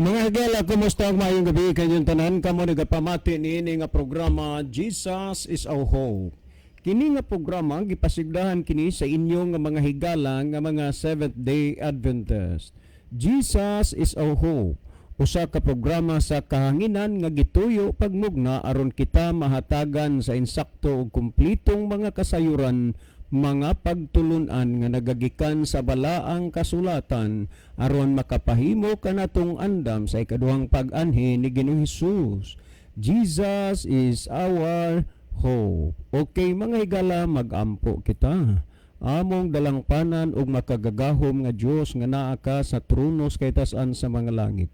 Mga higala, kumusta ang maayong gabi kanyong tanan? Kamo nagapamati niini nga programa, Jesus is Our Hope. Kini nga programa gipasigdahan kini sa inyong nga mga higala nga mga Seventh Day Adventist. Jesus is Our Hope. Usa ka programa sa kahanginan nga gituyo pagmugna aron kita mahatagan sa insakto ug kumplitong mga kasayuran, mga pagtulunan nga nagagikan sa balaang kasulatan aron makapahimo kanatong andam sa ikaduhang pag-anhi ni Ginoong Hesus. Jesus is our hope. Okay, mga higala, magampo kita. Among dalangpanan ug makagagahom nga Dios nga naa ka sa trono sa kataas-an sa mga langit.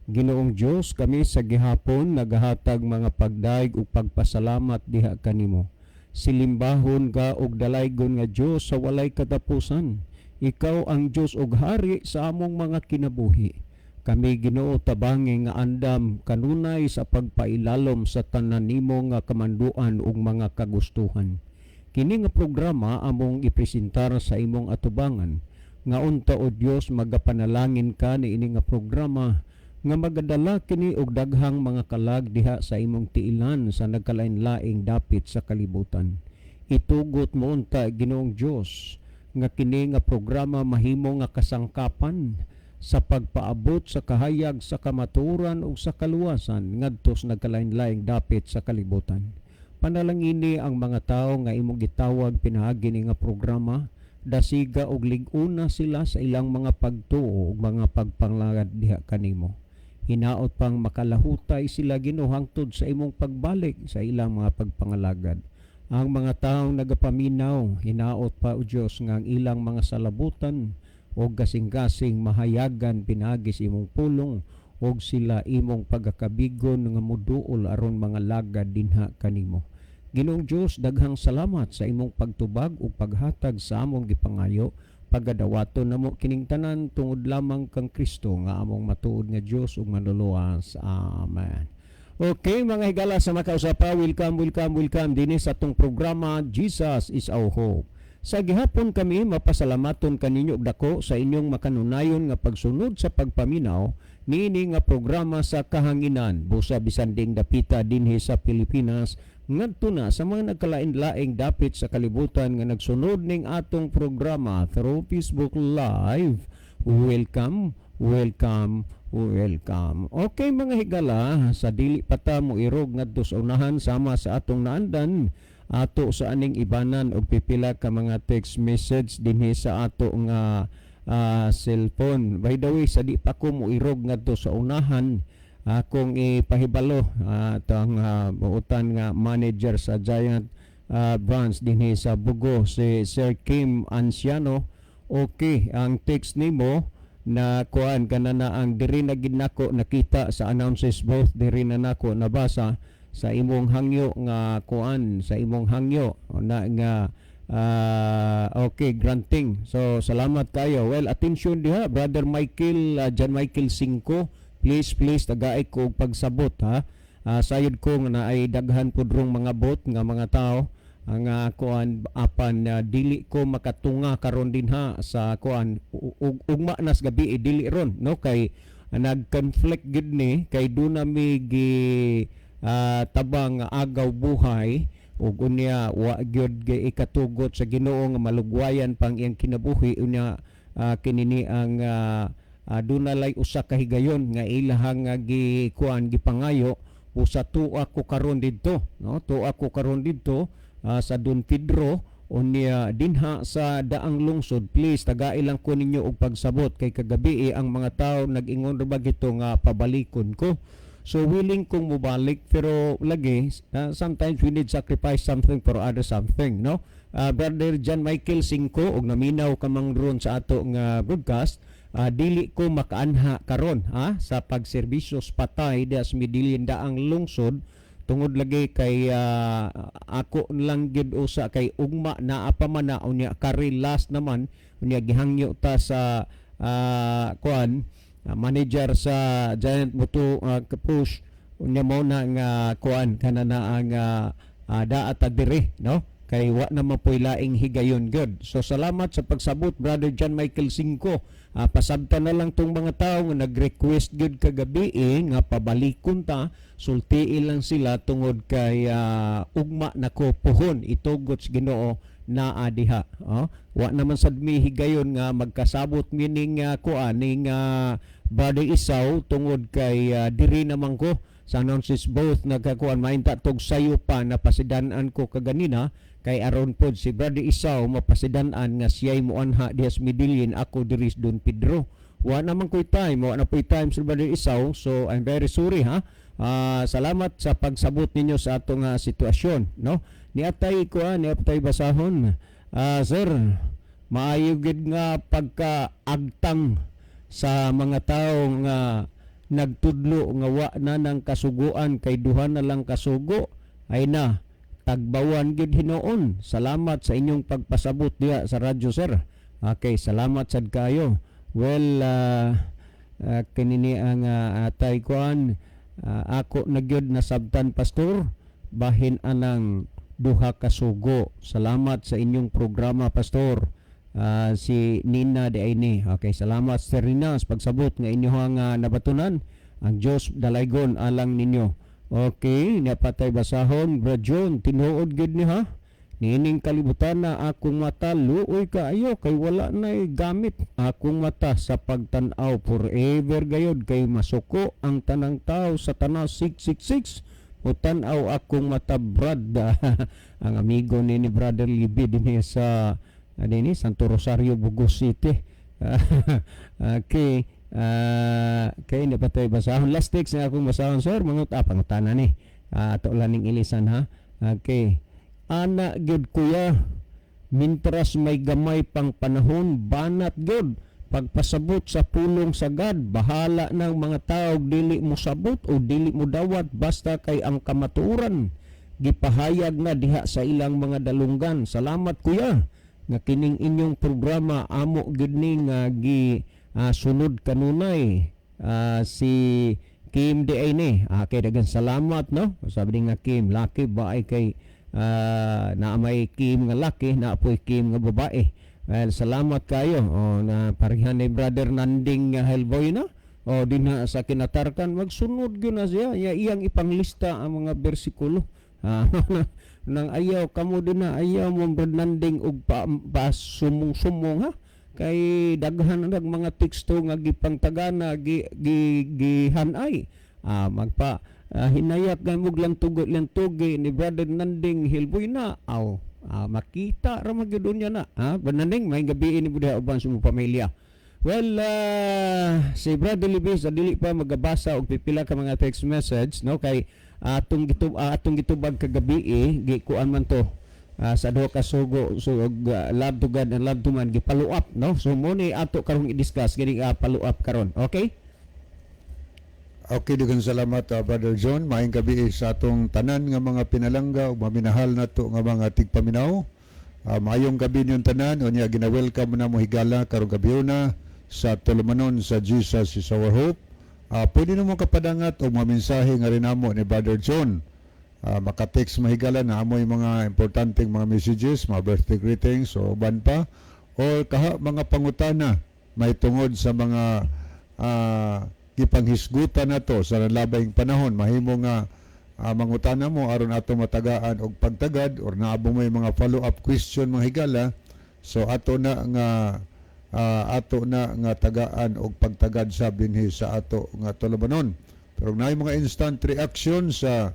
Ginoong Dios, kami sa gihapon nagahatag mga pagdayeg ug pagpasalamat diha kanimo. Silimbahon ka og dalaygon nga Dios sa walay katapusan. Ikaw ang Dios ug hari sa among mga kinabuhi. Kami, Ginoo, tabangi nga andam kanunay sa pagpailalom sa tanan nimo nga kamanduan ug mga kagustuhan. Kini nga programa among ipresentar sa imong atubangan nga unta, o Dios, magapanalangin ka niini nga programa nga magadala kini og daghang mga kalag diha sa imong tiilan sa nagkalain-laing dapit sa kalibutan. Itugot mo unta, Ginoong Dios, nga kini nga programa mahimo nga kasangkapan sa pagpaabot sa kahayag sa kamatuoran ug sa kaluwasan ngadto sa nagkalain-laing dapit sa kalibutan. Panalangini ang mga tawo nga imong gitawag pinaagi ni nga programa, dasiga og lig-una sila sa ilang mga pagtuo ug mga pagpanglagad diha kanimo. Hinaot pang makalahutay sila, Ginoo, hangtod sa imong pagbalik sa ilang mga pagpangalagad. Ang mga taong nagapaminaw, hinaot pa, o Dios, nga ang ilang mga salabutan o gasing-gasing mahayagan pinaagi sa imong pulong og sila imong pagakabigon nga muduol aron mga lagad dinha kanimo. Ginoong Dios, daghang salamat sa imong pagtubag ug paghatag sa among gipangayo. Pagadawaton namo kining tanan tungod lamang kang Kristo nga among matuod nga Dios ug manluluwas. Amen. Okay, mga higala sa makausapa, welcome, welcome, welcome dinhi sa atong programa, Jesus is Our Hope. Sa gihapon kami mapasalamaton kaninyo og dako sa inyong makanunayon nga pagsunod sa pagpaminaw niini nga programa sa kahanginan busa bisan ding dapita dinhi sa Pilipinas ngadto na sa mga nagkalain-laing dapit sa kalibutan nga nagsunod ning atong programa through Facebook Live. Welcome, welcome, welcome. Okay, mga higala, sa dili pa ta mo irog ngadto sa unahan sama sa atong naandan, ato sa aning ibanan og pipila ka mga text message dinhi sa ato nga cellphone. By the way, sa di pa ko moirog ngadto sa unahan, akong ipahibalo atong buutan nga manager sa Giant branch dinhi sa Bogo, si Sir Kim Anciano. Okay, ang text nimo na kuan kana na ang diri na gid nako nakita sa announces booth, diri na nako nabasa sa imong hangyo nga kuan, sa imong hangyo na nga okay, granting. So salamat kayo. Well, attention diha, Brother Michael, John Michael Cinco, please, please tagay ko og pagsabot ha. Sayod ko nga naay daghan pud rong mga bot nga mga tao ang kuan apan dili ko makatunga karon dinha sa kuan ugma nas gabi eh, dili ron no kay nag-conflict gid ni kay duna mi gi tabang nga agaw buhay ug unya wa gyud gi ikatugot sa Ginoo nga malugwayan pang iyang kinabuhi. Unya kinini ang duna lay usa ka higayon nga ilahang nga gi kuan, gipangayo usa. Tuwa ko karon didto no, tuwa ko karon didto sa Don Pedro. Unya dinha sa daang lungsod, please tagai lang ko ninyo og pagsabot kay kagabi eh, ang mga tao nag-ingon ra ba gito nga pabalikon ko. So willing kong mobalik pero lagi sometimes we need sacrifice something for other something no. Brother John Michael Cinco, og naminaw ka mang ron sa ato nga broadcast, dili ko makaanha karon ha sa pagserbisyo sa patay diha sa Medellin daang lungsod tungod lagi kay ako lang gid usa kay ugma naa pa man na. Unya kari last naman, unya gihangyo ta sa kuan manager sa Giant Moto push. Unya mo na nga kuan kana na ang daa ta diri no. Kay wa na mapoy laing higayon gud. So salamat sa pagsabot, Brother John Michael Cinco. Pasabtan na lang tong mga tao nga nag-request gud kagabi eh, nga pabalikon ta, sultii lang sila tungod kay ugma na ko puhon itugot sa Ginoo naa diha. Oh, wa naman sad mi higayon nga magkasabot mining kuan ning Brother Isaw tungod kay diri naman ko sa announces both nagkakuan mainta tog sayo pa na pasidan-an ko kaganina kay aron pod si Brother Isaw mapasidan-an nga siya'y muanha diha sa Medellin, ako diri sa Don Pedro. Wa naman ko'y time, wa na po'y time sa Brother Isaw, so I'm very sorry ha. Salamat sa pagsabot ninyo sa atong sitwasyon, no? Niatay ko niatay basahon. Sir, maayo gid nga pagka-agtang sa mga tao nga nagtudlo nga wa na ng kasuguan kay duha na lang kasugo ay na tagbawan gid hinuon. Salamat sa inyong pagpasabot diha sa radyo, sir. Okay, salamat sad kayo. Well, kinini ang atay kuan, ako na gyud nasabtan, pastor, bahin anang duha ka sugo. Salamat sa inyong programa, pastor. Si Nina de Aini. Okay, salamat, Sir Nina, sa pagsabot nga inyong nabatunan. Ang Diyos dalaygon alang ninyo. Okay, niya patay basahon, Bro John, tinuod gid ni ha. Niining kalibutan na akong mata luoy kaayo kay wala na gamit akong mata sa pagtan-aw forever gayod kay masuko ang tanang tao sa tanaw 666 o tan-aw akong mata, brad. Ang amigo ni Brother Libby dinhi sa ano ni Santo Rosario, Burgos City. Okay. Okay, na patay basahon. Last text na akong basahon, sir. Mangut pangutana ni. Ato lang ning ilisan ha. Okay. Ana gyud, kuya. Mintras may gamay pang panahon, banat gyud. Pagpasabot sa pulong sa God, bahala ng mga tao dili mo sabot o dili mo dawat basta kay ang kamatuoran gipahayag na diha sa ilang mga dalunggan. Salamat, kuya, nga kining inyong programa amo gyud ni nga gi sunod kanunay. Si Kim di ay ni. Okay, daghang salamat, no. Sabi nga Kim, laki ba ay kay na may Kim nga laki, na apoy Kim nga babae. Well, salamat kayo. O, na parehan ni Brother Nanding nga Hellboy na. O dinha sa kinatarkan magsunod gyud na siya. Ya iyang ipanglista ang mga bersikulo. Nang ayaw kamo din na ayaw mo, Brother Nanding, og pa sumong-sumong ha kay daghan na mga teksto nga gipangtagana gi, gi gihanay magpa hinayak nga mo lang tugi ni Brother Nanding Hilboy na aw makita ra magyud niya na ha. Brother Nanding, may gabi ni diha uban sa imong pamilya. Well, si Brother Libis dili pa magabasa og pipila ka mga text message, no, kay atong gitubag kagabi eh, gikuan man to sa duha ka sugo, so love to God and love to man, gi-follow up, no? So mo ni ato karong i-discuss gini follow up karon, okay? Okay, daghang salamat, Brother John. Maayong gabi sa atong tanan nga mga pinalangga ug maminahal nato nga mga tigpaminaw. Maayong gabi ninyong tanan. Unya gina-welcome na mo higala karong gabi na sa tulumanon sa Jesus Is Our Hope. Pwede na mo kapadangat o mga mensahe nga rin namo ni Brother John. Maka-text mahigala na amoy mga importanteng mga messages, mga birthday greetings o uban pa or kaha mga pangutana may tungod sa mga gipanghisgutan nato sa nalabayng panahon. Mahimo nga mangutana mo aron ato matagaan og pagtagad or naabo mo yung mga follow-up question, mga higala, so ato na nga tagaan og pagtagad sa dinhi sa ato nga tulumanon. Pero naay mga instant reaction sa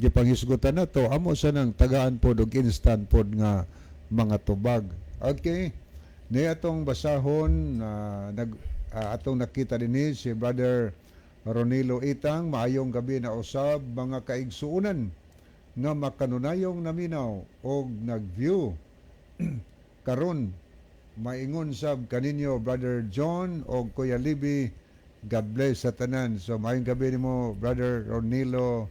gipanghisgutan nato, amo sa nang tagaan pod og instant pod nga mga tubag. Okay, ni atong basahon nag atong nakita dinhi si Brother Ronilo Itang. Maayong gabi na usab, mga kaigsuonan nga makanunayong naminaw og nag-view karon. Maingon sab kaninyo, Brother John og Kuya Libby. God bless sa tanan. So maayong gabi nimo, Brother Ronilo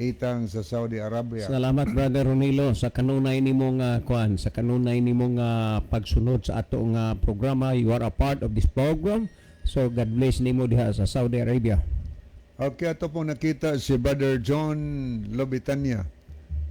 Itang sa Saudi Arabia. Salamat, Brother Ronilo, sa kanunay nimo nga kuan, sa kanunay nimo nga pagsunod sa ato nga programa. You are a part of this program. So God bless nimo diha sa Saudi Arabia. Okay, ato pong nakita si Brother John Lobitania.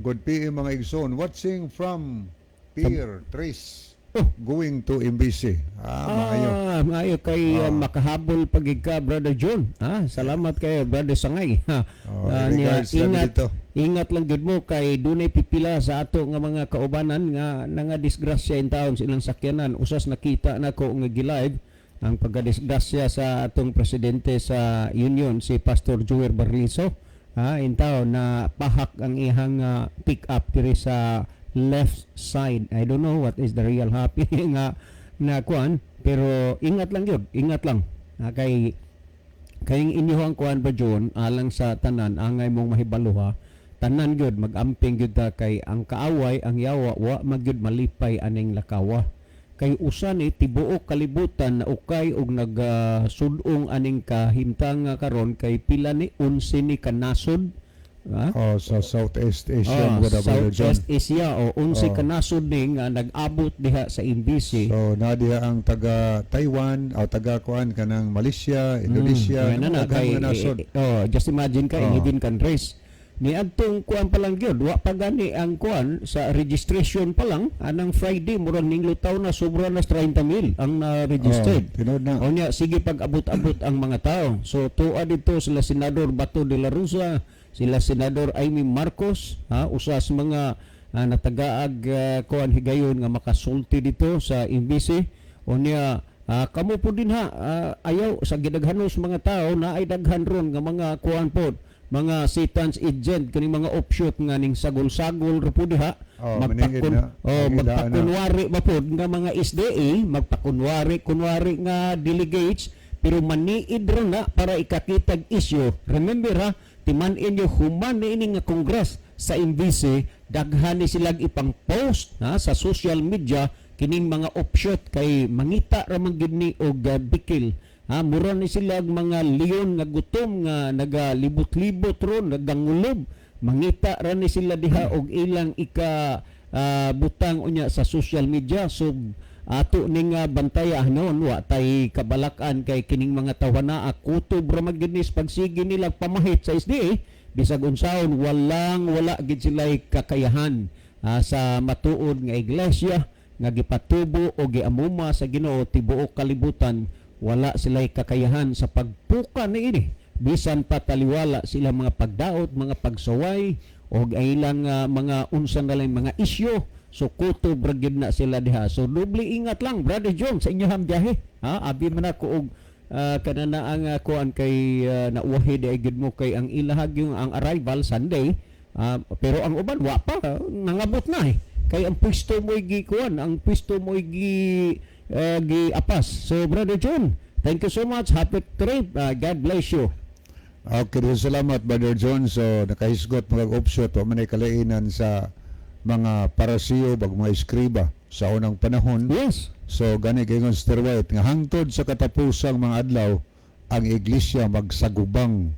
Good PM, mga igsoon. Watching from Pier Tres. Oh. Going to MBC. Ah, maayo. Ah, maayo kay makahabol pag ka, Brother John. Ah, salamat kay Brother Sangay. Ha. Oh, Ah, niya, regards lang ingat, dito. Ingat lang gud mo kay dunay pipila sa ato nga mga kaubanan nga nanga disgrasya in taon sa ilang sakyanan. Usas nakita nako nga gi-live ang pagkadisgrasya sa atong presidente sa union, si Pastor Joer Barriso. Ah, in taon na pahak ang ihang pick up diri sa left side. I don't know what is the real happy nga na kuan, pero ingat lang yun, ingat lang. Ah, kay kayong inyuhang kuan ba, John, alang sa tanan angay mong mahibaluha tanan gyud, magamping gyud ta kay ang kaaway, ang yawa, wa magyud malipay aning lakawa kay usa ni tibuok kalibutan na ukay og nagsudong aning kahimtang nga karon kay pila ni 11 ni kanasod, ha? Oh, sa Southeast Asia, Ah, wala, Brother John. Southeast Asia o 11 kanasod ni nga nag-abot diha sa MBC. So nadiha ang taga Taiwan o taga kuan kanang Malaysia, Indonesia, Kaya na daghang kay, mga nasod. eh, oh, just imagine ka in 11 countries. Ni adtong kuan pa lang gyud, wa pa gani ang kuan sa registration pa lang anang Friday, murag ninglutaw na sobra na sa 30 mil ang na-registered. Oh, tinuod na. O niya, sige pag abot-abot ang mga tao. So tuwa dito sila Senador Bato de la Rosa, sila Senador Imee Marcos, ha, usa sa mga natagaag kuan higayon nga makasulti dito sa MBC. O niya, kamo po din ha, ayaw sa gidaghanos mga tao na ay daghan ron nga mga kuan po, mga Satan's agent, kani mga offshoot nga ning sagol-sagol ra po diha. Oh, maningid na. Oh, Ang ilaan na. magpakunwari ba pod nga mga SDA, magpakunwari kunwari nga delegates, pero maniid ra na para ikakitag issue. Remember ha, timan-in nyo human ni ini nga Congress sa MBC, daghan ni silang ipang-post ha, sa social media kining mga offshoot kay mangita ra man gid ni og bikil. Ha, mura ni sila og mga leon nga gutom nga nagalibot-libot ron, nagangulob. Mangita ra ni sila diha og ilang ika butang unya sa social media. So ato ning bantaya noon, wa tay kabalakan kay kining mga tawhana kutob ra man gid ni sa pagsige nila pamahit sa SDA. Bisag unsaon, walang wala gid sila kakayahan sa matuod nga iglesia nga gipatubo o giamuma sa Ginoo tibuok kalibutan. Wala sila kakayahan sa pagpuka niini bisan pa taliwala sila mga pagdaot, mga pagsaway o ilang mga unsa na lang mga isyu. So kutob ra gyud na sila diha. So doble ingat lang, Brother John, sa inyong biyahe, ha. Abi man ako og kanana ang kuan kay nauwahi di ay gyud mo kay ang ilahag yung ang arrival Sunday. Pero ang uban wa pa nangabot na eh kay ang pwesto mo gi kuan, ang pwesto mo gi gi apas. So Brother John, thank you so much. Happy trip. God bless you. Okay, so salamat, Brother John. So nakahisgot mga offshoot, wa man ay kalainan sa mga Parisiyo bag mga eskriba sa unang panahon. So gani kay Sister White nga hangtod sa katapusang mga adlaw ang iglesia magsagubang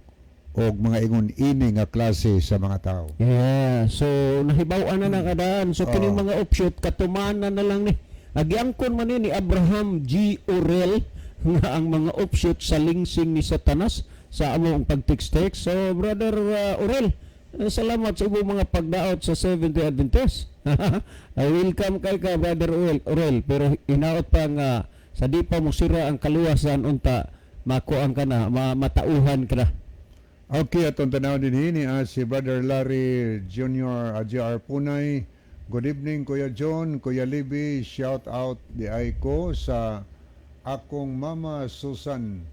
og mga ingon ini nga klase sa mga tao. Yeah, so nahibaw-an na na kadaan. So kining mga offshoot katumanan na lang ni. Agiangkon man ni Abraham G. Orel nga ang mga offshoot sa lingsing ni Satanas sa among pag-text-text. So Brother Orel, salamat sa imong mga pagdaot sa Seventh-day Adventist. Welcome kay ka, Brother Orel, Orel, pero hinaot pa nga sa di pa mo sira ang kaluwasan unta makuan ka na, matauhan ka na. Okay, atong tanaw din ni si Brother Larry Jr. JR Punay. Good evening, Kuya John, Kuya Libby. Shout out di ay ko sa akong mama Susan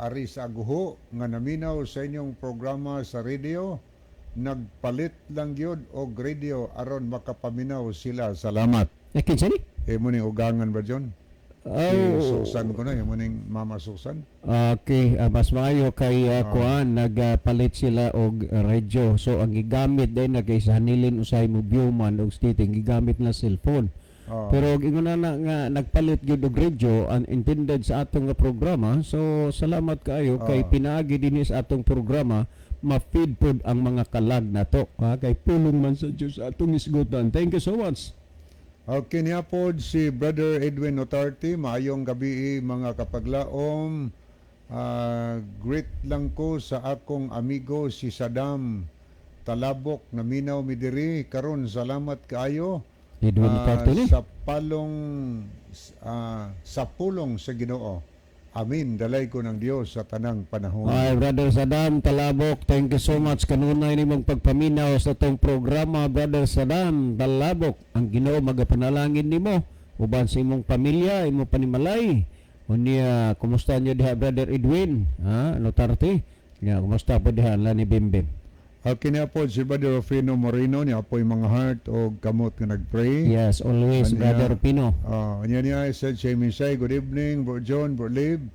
Aris Aguho nga naminaw sa inyong programa sa radio. Nagpalit lang gyud og radio aron makapaminaw sila. Salamat. Eh, kinsa ni? Imo ning ugangan ba, John? Si Susan ko na, imo ning Mama Susan. Okay, mas maayo kay kuan nagpalit sila og radyo. So ang gigamit din na kay sa hanilin usay mo view man og stating gigamit na cellphone. Pero og ingon na nga nagpalit gyud og radyo ang intended sa atong nga programa. So salamat kaayo kay pinaagi dinhi sa atong programa ma-feed pod ang mga kalag nato. Ha, kay pulong man sa Dios atong isgutan. Thank you so much. Okay niya pod si Brother Edwin Otarte, maayong gabi mga kapaglaom. Greet lang ko sa akong amigo si Saddam. Talabok, naminaw mi diri karon, salamat kaayo. Edwin Duterte ni. Sa palong sa pulong sa Ginoo. Amin, dalay ko ng Dios sa tanang panahon. Ay, Brother Saddam Talabok, thank you so much kanunay nimong pagpaminaw sa atong programa, Brother Saddam Talabok. Ang Ginoo magapanalangin nimo uban sa imong pamilya, imong panimalay. Unya, kumusta niyo diha, Brother Edwin? Ha, Notarte? Ya, kumusta po diha la ni Bimbim? Okay na po si Brother Rufino Moreno, niya po'y mga heart o kamot nga nagpray. Yes, always. Anya, Brother Rufino. Anya niya said siya minsay, "Good evening, Bro John, Bro Lib,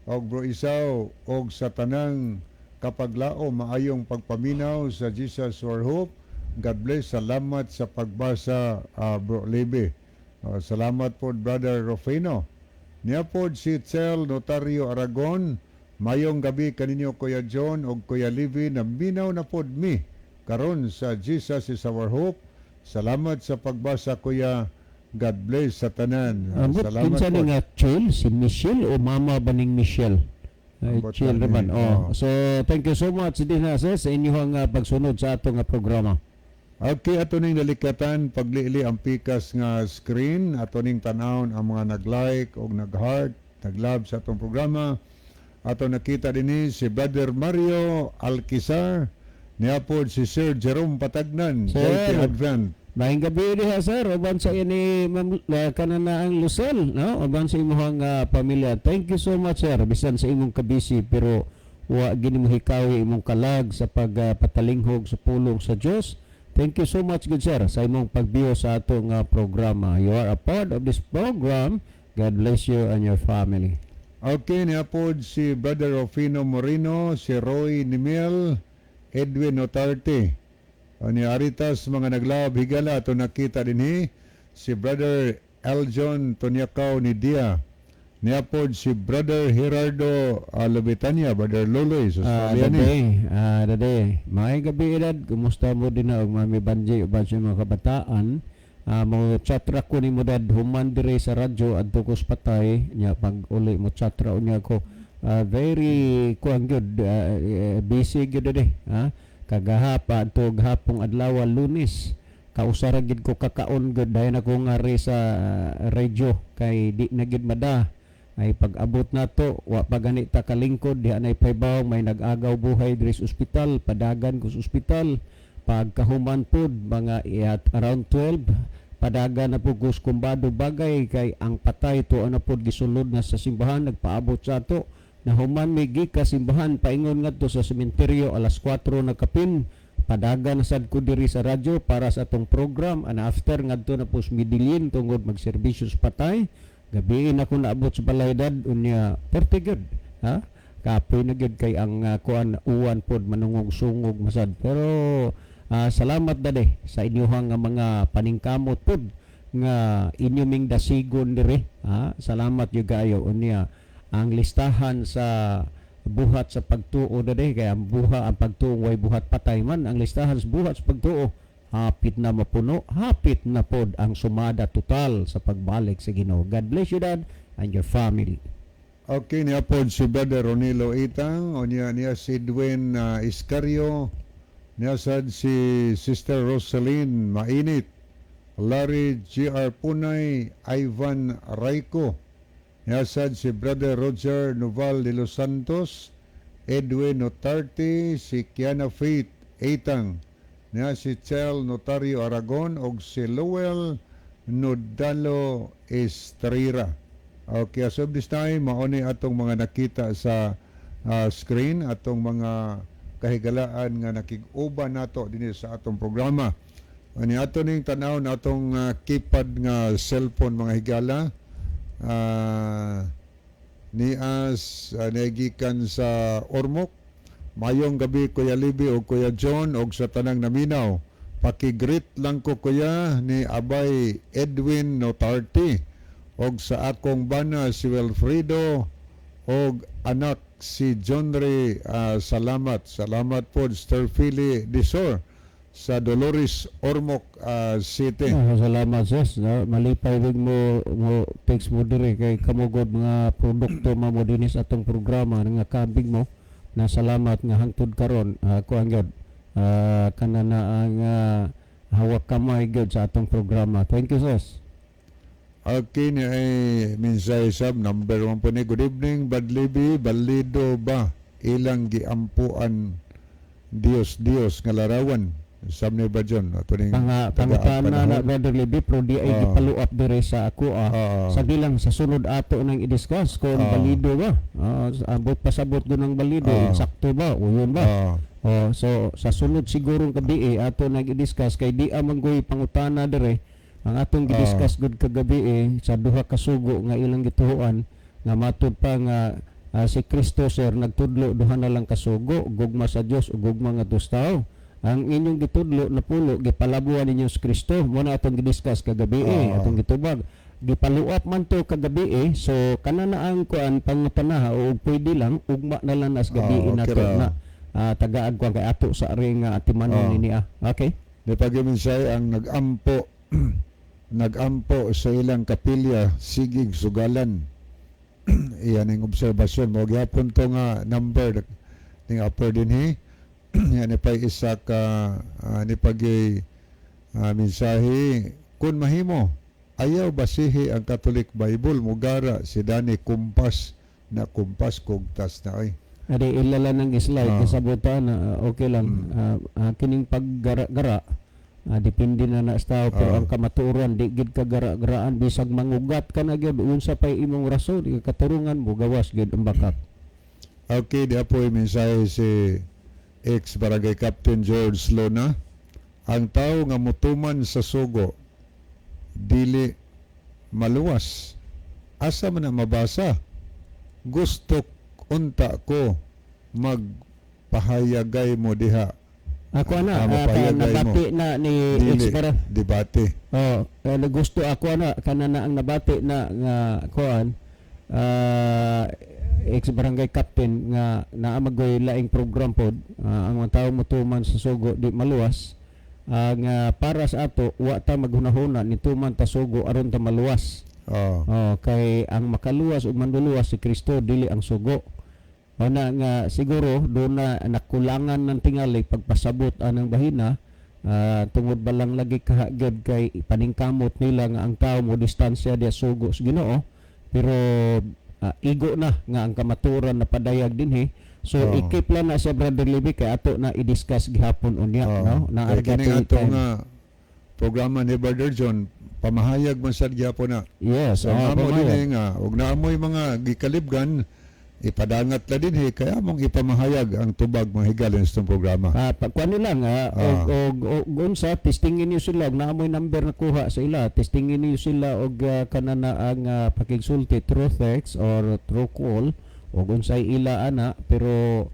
og Bro Isaw, og sa tanang kapaglao, maayong pagpaminaw sa Jesus Our Hope. God bless, salamat sa pagbasa, Bro Libe." Salamat po, Brother Rufino. Niya po si Chel Notario Aragon, "Mayong gabi kaninyo, Kuya John og Kuya Livy, naminaw na pod mi karon sa Jesus is Our Hope. Salamat sa pagbasa, Kuya. God bless sa tanan." Ambot Salamat kinsa po. Ni nga Chel, si Michelle o mama ba ning Michelle? Ay, Ambot Chel na naman. ni, Oh. oh. So, thank you so much din ha, sir, sa inyong pagsunod sa atong programa. Okay, ato ning nalikatan paglili ang pikas nga screen, ato ning tanawon ang mga nag-like og nag-heart, nag-love sa atong programa. Ato nakita dinhi si Brother Mario Alquizar, niya pod si Sir Jerome Patagnan, Sir. JT Advent. Maayong gabi diha, sir, uban sa ini Ma'am kanana ang Lucel, no? Uban sa imong pamilya. Thank you so much, sir. Bisan sa imong kabisi pero wa gini mo hikawi imong kalag sa pagpatalinghog sa pulong sa Dios. Thank you so much, good sir, sa imong pagbiyo sa atong programa. You are a part of this program. God bless you and your family. Okay, niya pod si Brother Rufino Moreno, si Roy Nimel, Edwin Otarte. O ni Aritas mga naglab higala, ato nakita dinhi si Brother Eljon Tonyakaw ni Dia. Niya pod si Brother Gerardo Lobitania, Brother Loloy sa Australia ni. Dade, dade. Maayong gabi, edad. Kumusta mo din na og Mami Banji uban sa mga kabataan? Mo chat ra ko nimo, dad, human dire sa radyo adto ko sa patay nya pag uli mo chat ra unya ko. Very kuan gyud, busy gyud dade, ha, kagahapa adto gahapong adlaw, Lunes, kausara gid ko kakaon gyud, dayon ako ngari sa radyo kay di na gyud mada ay pag abot nato wa pa gani ta kalingkod diha nay pahibaw may nag-agaw buhay diri sa ospital, padagan ko sa ospital. Pagkahuman pod mga at around 12, padagan na po ko sa kumbado bagay kay ang patay to na pod gisulod na sa simbahan, nagpaabot sa ato. Nahuman mi gika simbahan paingon ngadto sa sementeryo alas 4 na kapin, padagan na sad ko diri sa radyo para sa atong program, and after ngadto na po sa Medellin tungod magserbisyo sa patay. Gabi na ko naabot sa balay, dad. Unya perti gyud, ha, kapoy na gyud kay ang kuan uwan pod manungog-sungog masad, pero salamat dade sa inyuhang nga mga paningkamot pod nga inyo ming dasigon dire, ha. Salamat gyud kaayo. Unya ang listahan sa buhat sa pagtuo, dade, kay ang buha ang pagtuo way buhat patay man. Ang listahan sa buhat sa pagtuo hapit na mapuno, hapit na pod ang sumada total sa pagbalik sa Ginoo. God bless you, dad, and your family. Okay, niya pod si Brother Ronilo Itang, o niya, niya si Edwin Iscario, niya sad si Sister Rosaline Mainit, Larry G.R. Punay, Ivan Rayco, niya sad si Brother Roger Noval de los Santos, Edwin Notarte, si Kiana Faith Itang, niya si Chel Notario Aragon, og si Lowell Nodalo Estrera. Okay, as of this time, mao ni atong mga nakita sa screen, atong mga kahigalaan nga nakig-uban nato dinhi sa atong programa. Ani ato ning tan-aw na atong keypad nga cellphone, mga higala. Nias nagikan sa Ormoc. "Mayong gabi, Kuya Libby o Kuya John og sa tanang naminaw. Paki-greet lang ko, Kuya, ni Abay Edwin Notarte og sa akong bana si Wilfredo og anak si John Ray. Salamat." Salamat po, Sir Philly Disor sa Dolores, Ormoc City. Salamat, sis. No, malipay wig mo mo text mo dire kay kamugod mga produkto mo dinhi sa atong programa nga kambing mo na salamat nga hangtod karon kuan gyud. Kana na ang hawak kamay gyud sa atong programa. Thank you, sis. Okay ni ay mensahe sab number 1 po ni. Good evening, Badlibi. Balido ba ilang giampuan Dios Dios nga larawan? Sab ni Bajon ato ning Mga tagaan pangutana na, panahon. Brother Libby, pero di ay gipaluap dire sa ako ah. Sa lang sa sunod ato nang i-discuss kung balido ba. Abot pasabot do ng balido, insakto ba o yun ba? Oh, so sa sunod siguro gabi eh, ato nang i-discuss kay di amang goy pangutana dire. Ang atong gi-discuss gud kagabi eh, sa duha ka sugo nga ilang gituohan nga matud pa nga si Kristo, sir, nagtudlo duha na lang kasugo, gugma sa Dios ug gugma ngadto sa tao. Ang inyong gitudlo na pulo gipalabuan ninyo si Kristo. Mo na atong gi-discuss kagabi eh, atong gitubag. Gipaluap man to kagabi eh. So kana na ang kuan pangutana o pwede lang ugma na lang nas gabi nato okay ra. na tagaag ko kay ato sa ring atimanon nini ah. Okay. Di pag mensahe ang nagampo nagampo sa ilang kapilya sigig sugalan. Iyan ang obserbasyon mo gyapon to nga number ning upper dinhi. Yan ni pay isa ka ni pag mensahe kung mahimo ayaw basihi ang Catholic Bible mugara si Danny Kumpas na kumpas kugtas na ay. Adi ilala ng slide kasabutan na okay lang. Kining paggara-gara depende na na sa tao, pero ang kamatuoran di gid ka gara-garaan bisag mangugat ka na gyud, unsa pay imong rason, di ka katurungan mo gawas gyud ang bakak. Okay, di apoy mensahe si ex-barangay Captain George Lona. Ang tao nga mutuman sa sugo, dili maluwas. Asa man na mabasa? Gusto unta ko magpahayagay mo diha. Ako ana mapahayagay mo. Nabati na ni Dili, ex bara debate. Oh, gusto ako ana kana na ang nabati na nga kuan ex barangay captain nga naa magoy laing program pod ang mga tao motuman sa sugo di maluwas. Nga para sa ato wa ta maghunahuna ni tuman ta sugo aron ta maluwas. Oh, kay ang makaluwas ug manluluwas si Kristo, dili ang sugo. O na nga siguro do na nakulangan ng tingali pagpasabot anang bahina tungod ba lang lagi kahagyod kay paningkamot nila nga ang tao mo distansya diya sugo sa Ginoo, pero igo na nga ang kamaturan na padayag dinhi, so i-keep lang na siya, Brother Libby, kay ato na i-discuss gihapon unya no na Kay kining ato nga programa ni Brother John, pamahayag man sad gyapon na. Yes. So, amo pamahayag. din nga ug naamoy mga gikalibgan ipadangat la dinhi kay among ipamahayag ang tubag mga higayon sa itong programa. Pag kuan nila nga og unsa testingin niyo sila og naamoy number na kuha sa ila, testingin niyo sila og kanana ang pakigsulti through text or through call og unsay ila ana, pero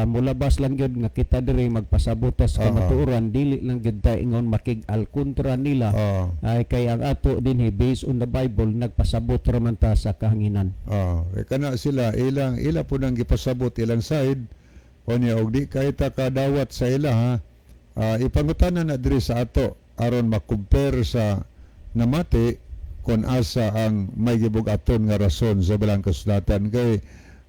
mulabas lang gyud nga kita diri magpasabot sa kamatuoran, dili lang gyud ta ingon makig-alkontra nila ay kay ang ato dinhi based on the Bible, nagpasabot ra man ta sa kahanginan. Kay kana sila ilang ila po nang gipasabot ilang side unya og di kay ta kadawat sa ila ha. Ipangutana na diri sa ato aron makumpare sa namati kon asa ang may gibug-aton nga rason sa balang kasulatan kay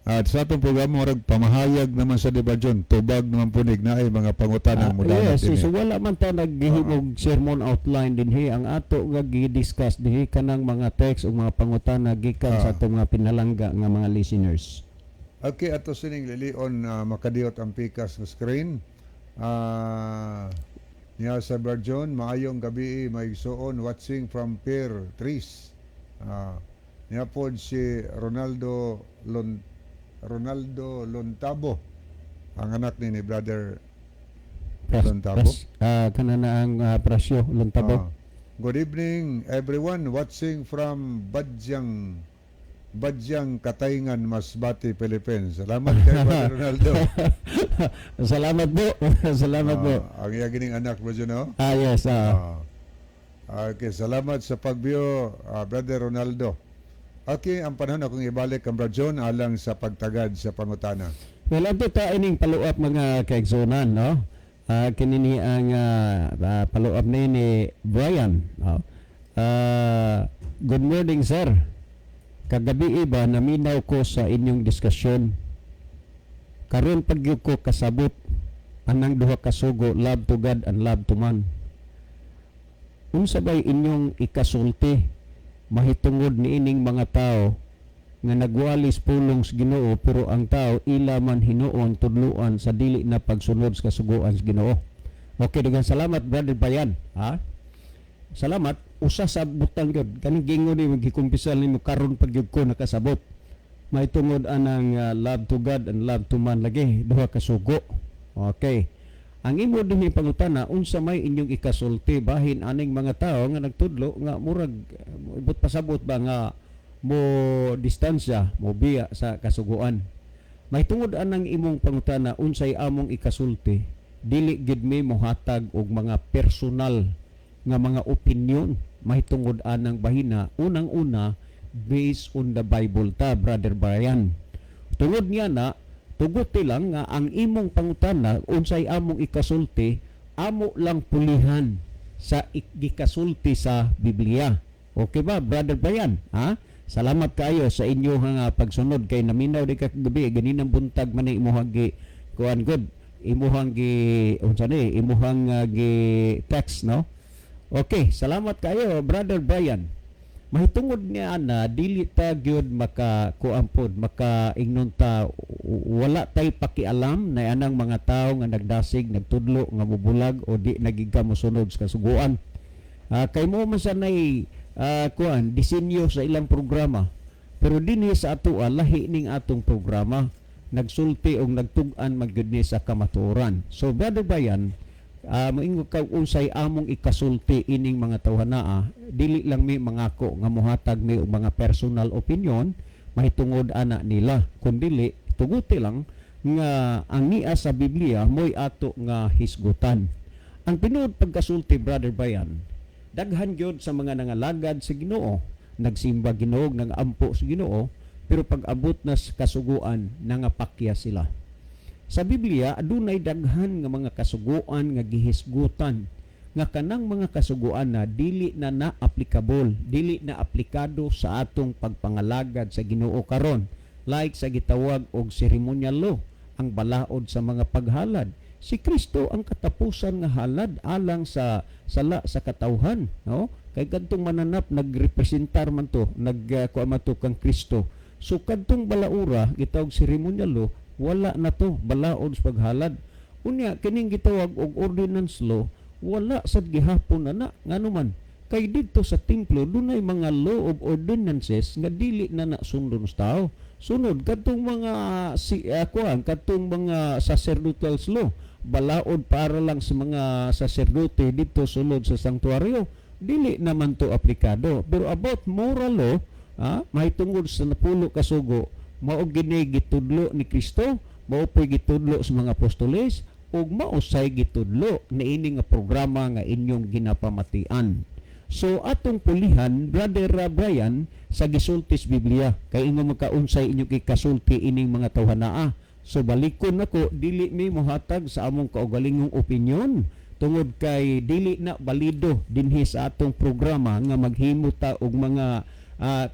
at sa atong programa murag pamahayag naman sa di ba John, tubag naman punig na ay mga pangutana mo Yes, so wala man ta naghihimog sermon outline dinhi. Ang ato nga gi-discuss dinhi kanang mga text o mga pangutana gikan sa atong mga pinalangga nga mga listeners. Okay, ato sining lilion makadiyot ang pikas nga screen. Niya sa Berjon, maayong gabi may suon watching from Pier Tris. Niya pod si Ronaldo Lontabo, ang anak ni Brother Lontabo. Kana na ang Prasyo Lontabo. Good evening everyone watching from Badyang Badyang Katayngan, Masbate, Philippines. Salamat kay Brother Ronaldo. Salamat po. Salamat po. Ang iya gining anak mo dyan, no? Yes. Okay, salamat sa pagbiyo, Brother Ronaldo. Okay, ang panahon akong ibalik ang Brad John alang sa pagtagad sa pangutana. Well, ato ta ining follow-up mga kaigsunan, no? Kini ni ang follow-up ni Brian. No? Good morning, sir. Kagabi iba naminaw ko sa inyong diskusyon. Karon pag gyud ko kasabot. Anang duha ka sugo, love to God and love to man. Unsa bay inyong ikasulti mahitungod niining mga tao nga nagwalis pulong sa Ginoo, pero ang tao ila man hinuon tudluan sa dili na pagsunod sa kasuguan sa Ginoo? Okay, daghang salamat, Brother Bayan. Ha? Salamat. Usa sa butang gyud kaning gingon ni gikumpisal nimo, karon pag gyud ko nakasabot. Mahitungod anang love to God and love to man lagi, duha ka sugo. Okay. Ang imo dinhi pangutana, unsa may inyong ikasulti bahin aning mga tao nga nagtudlo nga murag ibot pasabot ba nga mo distansya, mo biya sa kasuguan. Mahitungod anang imong pangutana, unsay among ikasulti, dili gid mi mohatag og mga personal nga mga opinion mahitungod anang bahina. Unang-una, based on the Bible ta, Brother Brian. Tungod niya na, tuguti lang nga ang imong pangutana, unsay among ikasulti, amo lang pulihan sa gikasulti sa Biblia. Okay ba, Brother Brian? Ha? Salamat kaayo sa inyo nga pagsunod kay naminaw di ka gabi ganinang buntag man ni imuhang gi kuan good imuhang gi unsa ni imuhang gi text, no? Okay, salamat kayo, Brother Brian. Mahitungod niya ana, dili ta gyud maka kuan pod, maka ingnon ta wala tay pakialam na anang mga tao nga nagdasig, nagtudlo nga mubulag o di nagigka mosunod sa kasuguan. Kay mo man sa nay kuan disenyo sa ilang programa. Pero dinhi sa atoa, lahi ning atong programa, nagsulti og nagtug-an magyud ni sa kamatuoran. So Brother Brian, moingon ka unsay among ikasulti ining mga tawhanaa, dili lang mi mangako nga mohatag mi og mga personal opinion mahitungod ana nila, kundili tuguti lang nga ang niya sa Biblia mo'y ato nga hisgutan. Ang tinuod pagkasulti, Brother Brian, daghan gyud sa mga nangalagad sa Ginoo, nagsimba Ginoo, nangampo sa Ginoo, pero pag abot na sa kasuguan, nangapakya sila. Sa Biblia adunay daghan nga mga kasuguan nga gihisgutan nga kanang mga kasuguan na dili na na applicable, dili na aplikado sa atong pagpangalagad sa Ginoo karon. Like sa gitawag og ceremonial law, ang balaod sa mga paghalad. Si Kristo ang katapusan nga halad alang sa sala sa katawhan, no? Kay kadtong mananap nagrepresentar man to, nag kuha man to kang Kristo. So kadtong balaura gitawag ceremonial law, wala na to balaod sa paghalad. Unya kining gitawag og ordinance law, wala sad gihapon na na, ngano man kay didto sa templo dunay mga law of ordinances nga dili na na sundon sa tao. Sunod, kadtong mga si kuan, kadtong mga sacerdotal law, balaod para lang sa mga saserdote didto sulod sa sanktuaryo, dili naman to aplikado. Pero about moral law, mahitungod sa napulo ka sugo, mao gini gitudlo ni Kristo, mao po'y gitudlo sa mga apostoles ug mao say gitudlo niini nga programa nga inyong ginapamatian. So atong pulihan, Brother Brian, sa gisulti sa Biblia. Kay ingon makaunsay inyong ikasulti ining mga tawhanaa. So balikon nako, dili mi mohatag sa among kaugalingong opinion tungod kay dili na balido dinhi sa atong programa nga maghimo ta og mga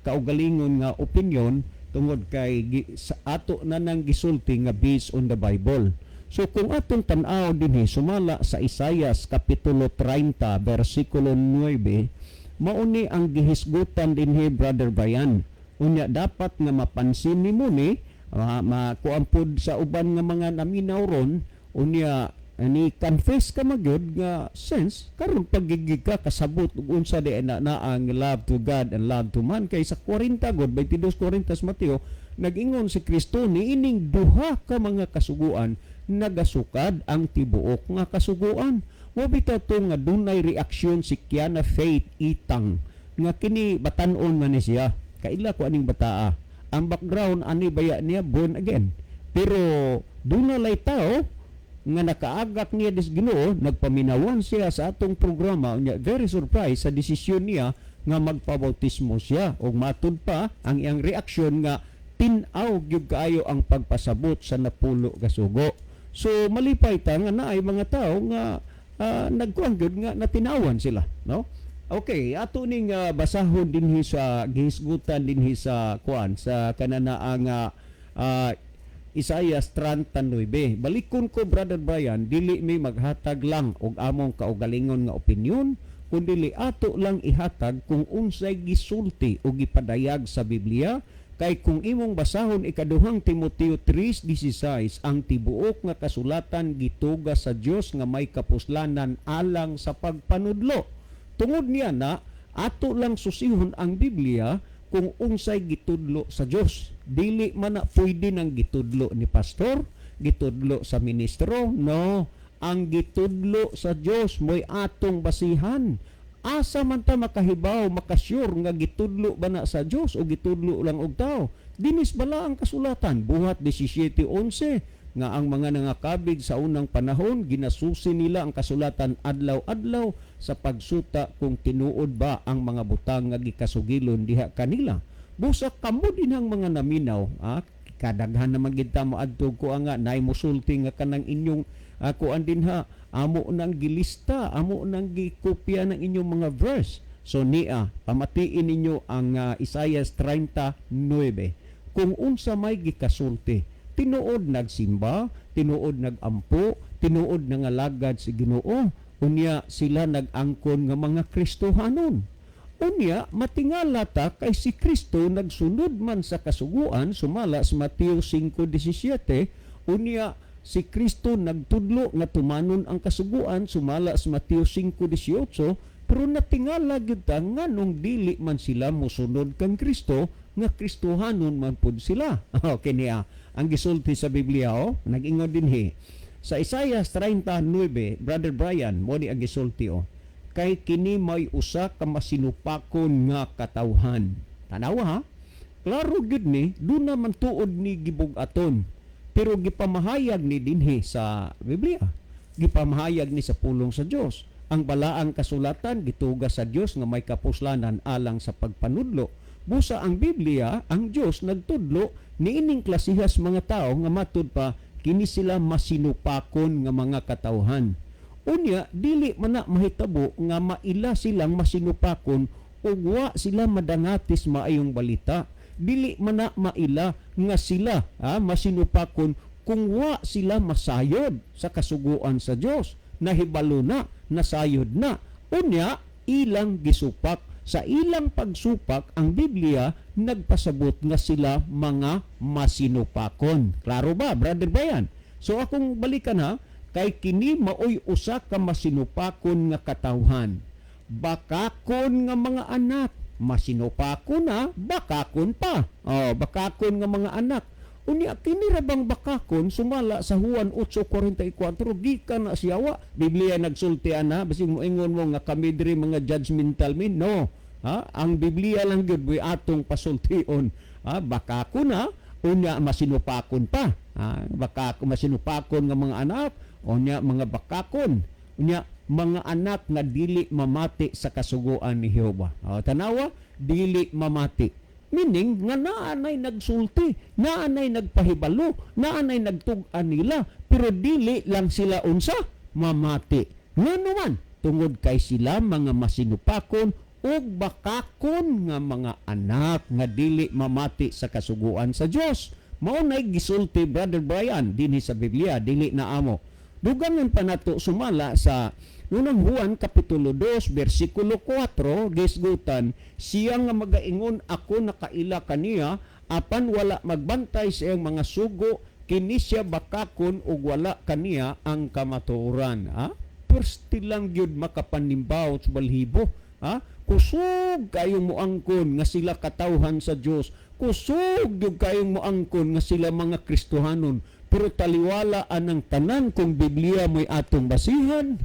kaugalingon nga opinion, tungod kay sa ato na nang gisulti nga based on the Bible. So kung atong tan-aw dinhi sumala sa Isayas kapitulo 30 bersikulo 9, mauni ang gihisgutan dinhi, Brother Brian. Unya dapat nga mapansin nimo ni makuan pod sa uban nga mga naminaw ron. Unya ani confess ka magyud nga sense karon pagigig ka kasabot ug unsa di na, na ang love to God and love to man, kay sa 40 god 22:40 sa Mateo, nag-ingon si Kristo niining duha ka mga kasuguan nagasukad ang tibuok nga kasuguan. Mo bitaw to nga dunay reaksyon si Kiana Faith Itang nga kini batan-on man ni siya. Kaila ko aning bataa. Ang background ani baya niya, born again, pero duna lay tao nga nakaagak niya dis Ginoo, nagpaminawan siya sa atong programa. Unya very surprised sa desisyon niya nga magpabautismo siya, ug matud pa ang iyang reaksyon nga tin-aw gyud kaayo ang pagpasabot sa napulo ka sugo. So malipay ta nga naay mga tao nga nagkuan gyud nga natinawan sila, no? Okay, ato ning basahon dinhi sa gihisgutan dinhi sa kuan sa kananaa nga Isaias 39. Balikon ko, Brother Brian, dili mi maghatag lang og among kaugalingon nga opinion, kundili ato lang ihatag kung unsay gisulti o gipadayag sa Biblia, kay kung imong basahon Ikaduhang Timoteo 3:16, ang tibuok nga kasulatan gituga sa Dios nga may kapuslanan alang sa pagpanudlo. Tungod niya na ato lang susihon ang Biblia kung unsay gitudlo sa Dios. Dili man na pwede nang gitudlo ni pastor, gitudlo sa ministro, no. Ang gitudlo sa Dios mo'y atong basihan. Asa man ta makahibaw, makasyur nga gitudlo ba na sa Dios o gitudlo lang og tao? Dinis bala ang kasulatan, Buhat 17:11, nga ang mga nangakabig sa unang panahon ginasusi nila ang kasulatan adlaw-adlaw sa pagsuta kung tinuod ba ang mga butang nga gikasugilon diha kanila. Busa kamo din ang mga naminaw, kadaghan naman gid ta moadto ko nga naay musulti nga kanang inyong kuan dinha, amo nang gilista, amo nang gikopya ng inyong mga verse. So niya, pamatiin ninyo ang Isaias 39 kung unsa may gikasulti. Tinuod nagsimba, tinuod nagampo, tinuod nangalagad si Ginoo. Unya sila nag-angkon nga mga Kristohanon. Unya matingala ta kay si Kristo nagsunod man sa kasuguan sumala sa Mateo 5:17. Unya si Kristo nagtudlo nga tumanon ang kasuguan sumala sa Mateo 5:18, pero natingala gyud ta nganong dili man sila mosunod kang Kristo nga Kristohanon man pud sila. Okay niya ang gisulti sa Biblia, oh, nag-ingon dinhi sa Isaiah 39, Brother Brian, mo ni ang gisulti, oh. Kay kini may usa ka masinupakon nga katawhan. Tanawa ha. Klaro gyud ni, duna man tuod ni gibug-aton. Pero gipamahayag ni dinhi sa Biblia. Gipamahayag ni sa pulong sa Dios. Ang balaang kasulatan gituga sa Dios nga may kapuslanan alang sa pagpanudlo. Busa ang Biblia, ang Dios nagtudlo niining klasihas mga tao nga matud pa kini sila masinupakon nga mga katawhan. Unya dili man na mahitabo nga maila silang masinupakon ug wa sila madangatis maayong balita. Dili man na maila nga sila masinupakon kung wa sila masayod sa kasuguan sa Dios. Nahibalo na, nasayod na. Unya ilang gisupak. Sa ilang pagsupak, ang Biblia nagpasabot nga sila mga masinupakon. Klaro ba, Brother Brian? So akong balikan ha, kay kini maoy usa ka masinupakon nga katawhan. Bakakon nga mga anak, masinupakon na, bakakon pa. Oh, bakakon nga mga anak. Unya kini ra bang bakakon sumala sa Juan 8:44 gikan na siyawa. Biblia nagsulti ana, basig moingon mo nga kami diri mga judgmental mi, no. Ha? Ang Biblia lang gyud mo'y atong pasultion. Ha? Bakakon na, unya masinupakon pa. Ha? Bakakon, masinupakon nga mga anak, unya mga bakakon. Unya mga anak nga dili mamati sa kasuguan ni Jehova. O, tanawa, dili mamati. Meaning nga naanay nagsulti, naanay nagpahibalo, naanay nagtug-an nila, pero dili lang sila unsa mamati. Ngano man, tungod kay sila mga masinupakon ug bakakon nga mga anak nga dili mamati sa kasuguan sa Dios. Mao nay gisulti, Brother Brian, dinhi sa Biblia, dili na amo. Dugangan pa nato sumala sa Unang Juan kapitulo 2 bersikulo 4, gisgutan siya nga magaingon ako nakaila kaniya apan wala magbantay sa iyang mga sugo, kini siya bakakon ug wala kaniya ang kamatuoran. Ha? Persti lang gyud makapanimbaw sa balhibo. Ha? Kusog kayong moangkon nga sila katawhan sa Dios. Kusog gyud kayong moangkon nga sila mga Kristohanon. Pero taliwala anang tanan kung Biblia mo'y atong basihan,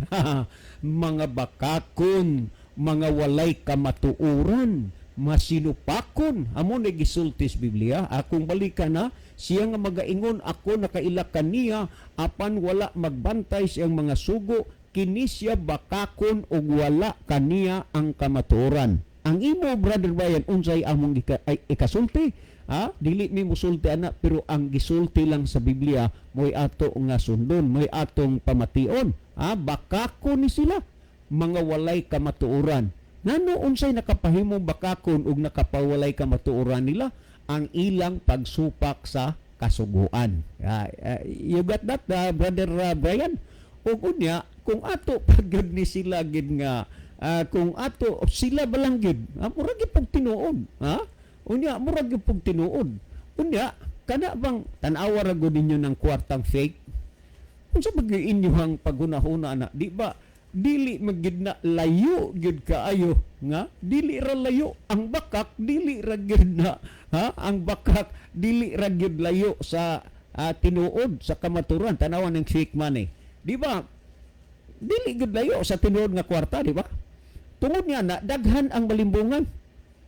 mga bakakon, mga walay kamatuoran, masinupakon. Amo ni gisulti sa Biblia. Akong balikan na, siya nga magaingon ako nakaila kaniya apan wala magbantay siyang mga sugo, kini siya bakakon ug wala kaniya ang kamatuoran. Ang imo, Brother Brian, unsay among ikasulti? Ha? Dili mi musulti ana, pero ang gisulti lang sa Biblia mo'y ato nga sundon, mo'y atong pamation. Ha? Bakakon ni sila, mga walay kamatuoran. Ngano, unsay nakapahimong bakakon ug nakapawalay kamatuoran nila? Ang ilang pagsupak sa kasuguan. You got that, Brother Brian? Ug unya, kung ato pagod ni sila gid nga kung ato sila balang gid, murag gyud pug tinuod, ha? Unya murag gyud pug tinuod. Unya kana bang tan-awa ra gud ninyo ng kwartang fake? Unsa ba gyud inyong paghunahuna na, di ba? Dili magyud na layo gyud kaayo nga dili ra layo ang bakak, dili ra gyud na, ha, ang bakak dili ra gyud layo sa tinuod, sa kamaturan. Tanawan ng fake money, di ba? Dili gyud layo sa tinuod nga kwarta, di ba? Tungod nga na daghan ang malimbungan,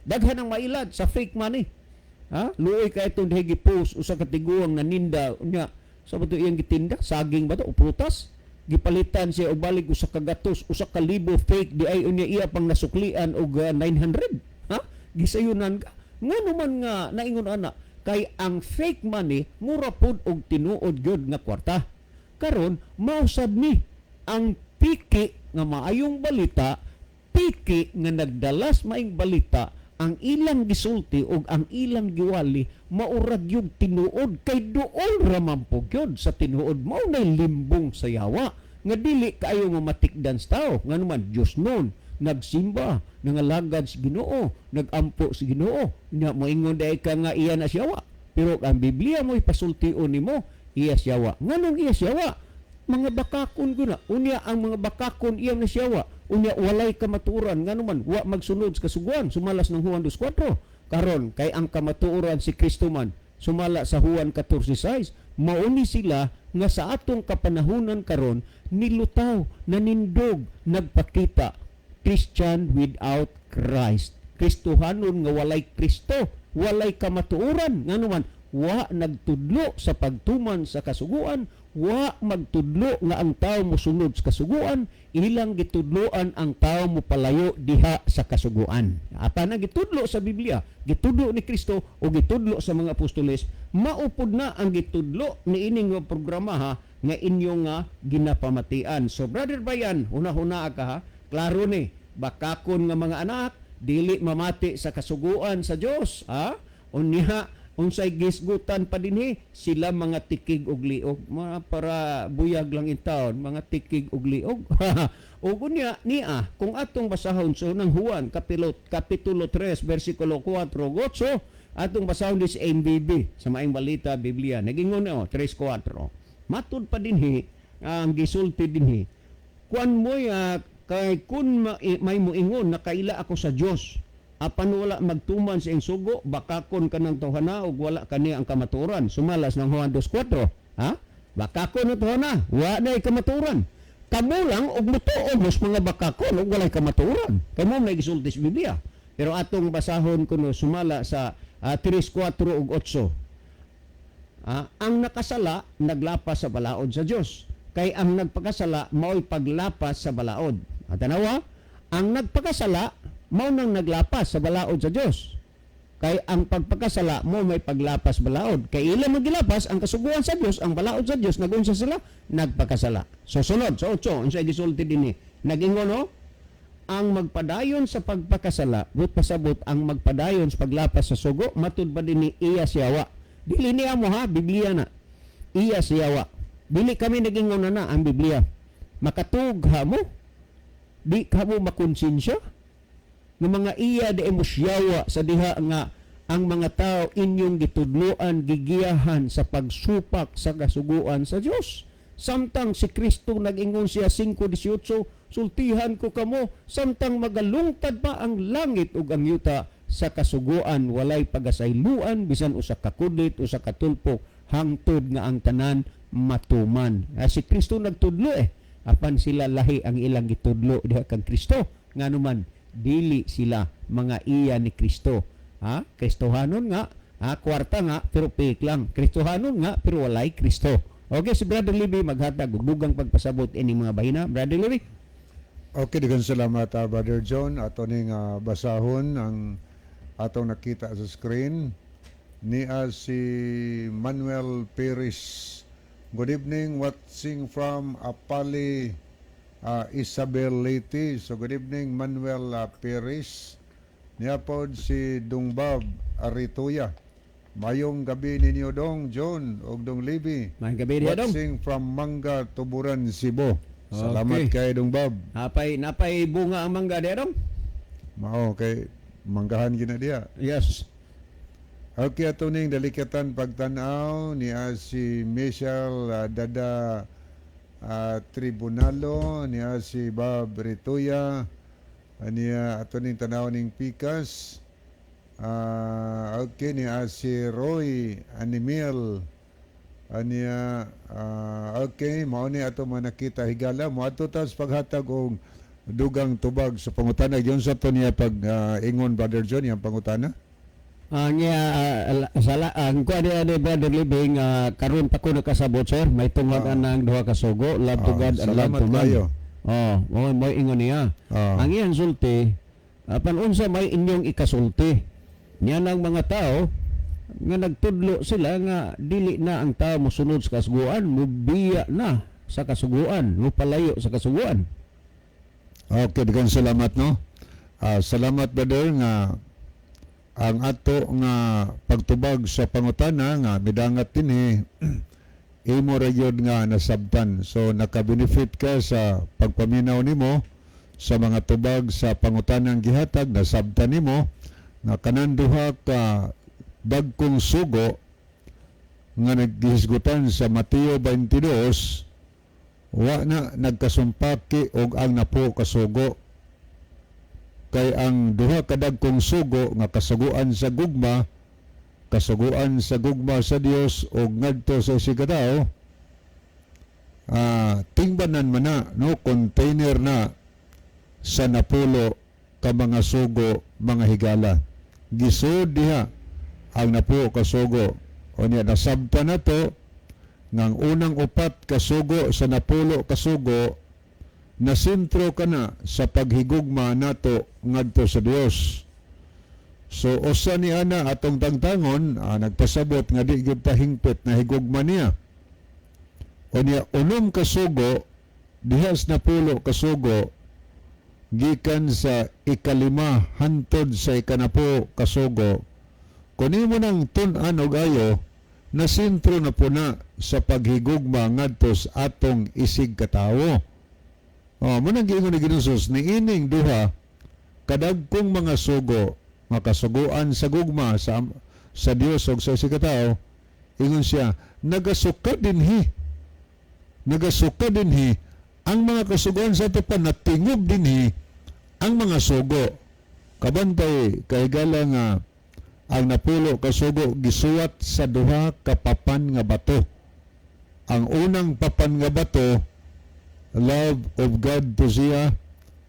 daghan ang mailad sa fake money, ha. Luoy kay itong diha gi-post usa ka tiguang naninda unya sa ba to iyang gitinda, saging ba to o prutas, gipalitan siya og balig usa ka gatos, 1,000 fake di ay. Unya iya pang nasuklian og 900, ha. Gisayunan ka ngano man nga naingon ana, kay ang fake money mura pud og tinuod gyud nga kwarta. Karon mausab ni ang piki nga maayong balita, piki nga nagdalas maayong balita, ang ilang gisulti og ang ilang giwali maurag yung tinuod, kay duol ra man po gyud sa tinuod. Mao nay limbong sa yawa nga dili kaayo mamatikdan sa tao, ngano man Dios nun nagsimba, nangalagad sa Ginoo, nagampo sa Ginoo. Nya moingon dai ka nga iya na siyawa, pero ang Biblia mo ipasultion nimo iya siyawa. Nganong iya siyawa? Mga bakakon ko na. Unya ang mga bakakon iyang nasiyawa. Unya walay kamatuoran, ngano man wa magsunod sa kasuguan sumalas ng Juan 2:4. Karon kay ang kamatuoran si Kristo man sumala sa Juan 14:6. Mauni sila nga sa atong kapanahunan karon nilutaw, nanindog, nagpakita Christian without Christ, Kristohanon nga walay Kristo, walay kamatuoran, ngano man wa nagtudlo sa pagtuman sa kasuguan, wa magtudlo nga ang tao mosunod sa kasuguan. Ilang gitudloan ang tao mo palayo diha sa kasuguan. Apan ang gitudlo sa Biblia, gitudlo ni Kristo o gitudlo sa mga apostoles, maupod na ang gitudlo ni ining nga programa, ha, nga inyong nga ginapamatian. So Brother Bayan, huna-huna ka, ha. Klaro ni bakakon nga mga anak, dili mamati sa kasuguan sa Dios, ha. Unya unsay gisgutan pa dinhi? Sila mga tikig og liog, mga para buyag lang in taon, mga tikig og liog. Ug unya niya kung atong basahon so ng Juan kapitulo 3 bersikulo 4 ug 8, atong basahon di sa MBB, sa Maayong Balita Biblia. Nagingon oh 3:4, matud pa dinhi ang gisulti dinhi, kuan mo'y kay kun may moingon, "Nakaila ako sa Dios," apan wala magtuman sa iyang sugo, bakakon kanang tawhana ug wala kani ang kamatuoran, sumalas ng Juan 2:4, ha. Bakakon ang tawhana, wa na kamatuoran. Kamo lang og mutuo mos mga bakakon ug walay kamatuoran, kay mo may gisulti sa Biblia. Pero atong basahon kuno sumala sa 3:4 ug 8. Ang nakasala naglapas sa balaod sa Dios. Kay ang nagpakasala mao'y paglapas sa balaod. At tanawa, ang nagpakasala mao nang naglapas sa balaod sa Dios. Kay ang pagpakasala mo may paglapas balaod. Kay ila mo gilapas ang kasuguan sa Dios, ang balaod sa Dios, nagunsa sila? Nagpakasala. So sunod sa 8, unsay gisulti dinhi? Nagingon no, ang magpadayon sa pagpakasala, but pasabot ang magpadayon sa paglapas sa sugo, matud pa dinhi iya siyawa. Dili niya mo, ha, Biblia na. Iya siyawa. Dili kami nagingon na, ang Biblia. Makatugha mo, di ka mo makonsensya ng mga iya di mo siyawa sa diha nga ang mga tao inyong gitudloan, gigiyahan sa pagsupak sa kasuguan sa Dios. Samtang si Kristo nag-ingon siya 5:18, "Sultihan ko kamo, samtang magalungtad pa ang langit ug ang yuta, sa kasuguan walay pagasayloan bisan usa ka kudlit, usa ka tulpok, hangtod nga ang tanan matuman." Si Kristo nagtudlo eh. Apan sila lahi ang ilang gitudlo diha kang Kristo. Ngano man dili sila mga iya ni Kristo. Ha? Kristohanon nga, ha, kwarta nga pero fake lang. Kristohanon nga pero walay Kristo. Okay, si Brother Libby maghatag og dugang pagpasabot ining mga bahina. Brother Libby. Okay, daghang salamat, Brother John. Ato ning basahon ang atong nakita sa screen. Niya si Manuel Perez. "Good evening, watching from Apali, Isabel, Leyte." So good evening, Manuel Perez. Niya pod si Dungbab Aritoya. Mayong gabi ninyo, Dong John og Dong Libby. Maayong gabi diha, Dong. Watching from Mangga, Tuburan, Cebu. Salamat kay Dong Bob. Napay napay bunga ang mangga diha, Dong. Mao kay manggahan gina diha. Yes. Okay, ato ning dalikatan pagtan-aw niya si Michelle Dada Tribunalo, niya si Bob Rituya, niya ato ning tanaw ning Pikas. Okay, niya si Roy Animil. Aniya okay, mao ni ato mga nakita, higala. Moadto ta sa paghatag og dugang tubag sa pangutana. Yun sa to niya pag ingon, Brother John, yang pangutana. Ang sala ang kuan niya ni Brother Living, karon pa ko nakasabot, sir, may tungod anang duha ka sugo, love to God and love Salamat to man. kayo. Oh, mo ingon niya. Ang iyang sulti, apan unsa may inyong ikasulti niya ng mga tao nga nagtudlo sila nga dili na ang tao mosunod sa kasuguan, mubiya na sa kasuguan, mupalayo sa kasuguan? Okay, daghang salamat, no. Salamat, brother, nga ang ato nga pagtubag sa pangutana nga midangat dinhi imo ra gyud nga nasabtan. So naka-benefit ka sa pagpaminaw nimo sa mga tubag sa pangutanang gihatag, nasabtan nimo nga kanan duha ka dagkong sugo nga naghisgutan sa Mateo 22 wa na nagkasumpaki og ang napo kasugo, kay ang duha ka dagkong sugo nga kasuguan sa gugma, kasuguan sa gugma sa Dios ug ngadto sa isigkatawo, tingbanan man na, no, container na sa napulo ka mga sugo, mga higala. Gisud diha ang napulo ka sugo. O niya nasabtan na to ngang unang upat kasugo sa napulo kasugo na sentro ka na sa paghigugma nato ngadto sa Dios. So usa ni ana atong tangtangon, nagpasabot nga di gyud ta hingpit na higugma niya. O niya unom kasugo diha sa napulo kasugo, gikan sa 5 hantod sa 10 kasugo, kun imo nang tun-an og ayo, na sentro na po na sa paghigugma ngadto sa atong isig katawo. Oh, mo nang giingon ni Ginoong Jesus niining duha kadagkong mga sugo, makasuguan sa gugma sa Dios ug sa isig katawo, ingon siya, nagasuka dinhi. Nagasuka dinhi ang mga kasuguan sa ato pa, natingob dinhi ang mga sugo. Kabantay, kahigala, nga ang napulo kasugo gisuwat sa duha ka papan nga bato. Ang unang papan nga bato, love of God to siya.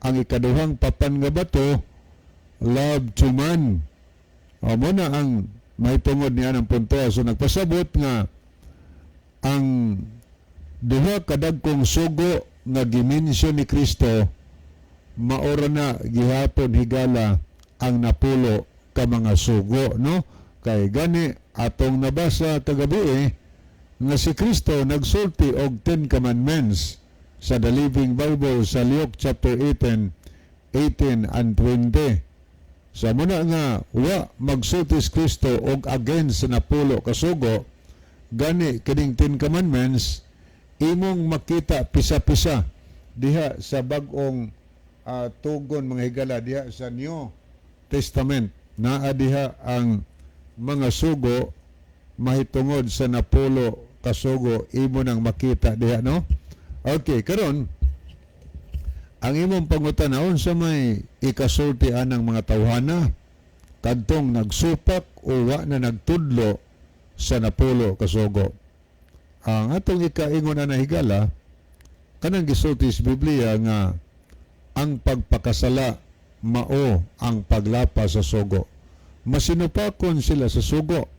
Ang ikaduhang papan nga bato, love to man. O mo na ang may tungod niya ng punto. So nagpasabot nga ang duha kadagkong sugo nga gimensyon ni Kristo maora na gihapon, higala, ang napulo ka mga sugo, no? Kay gani atong nabasa kagabi nga si Kristo nagsulti og Ten Commandments sa The Living Bible sa Luke chapter 18, 18 and 20. Sa muna nga wa magsulti si Kristo og against sa napulo kasugo, gani kining Ten Commandments imong makita pisa-pisa diha sa Bag-ong Tugon, mga higala, diha sa New Testament naa diha ang mga sugo mahitungod sa napulo kasugo, imo nang makita diha, no? Okay, karon ang imong pangutana, sa may ikasulti anang mga tawhana kadtong nagsupak o wa na nagtudlo sa napulo kasugo? Ang atong ikaingon na, higala, kanang gisulti sa Biblia nga ang pagpakasala mao ang paglapas sa sugo. Masinupakon sila sa sugo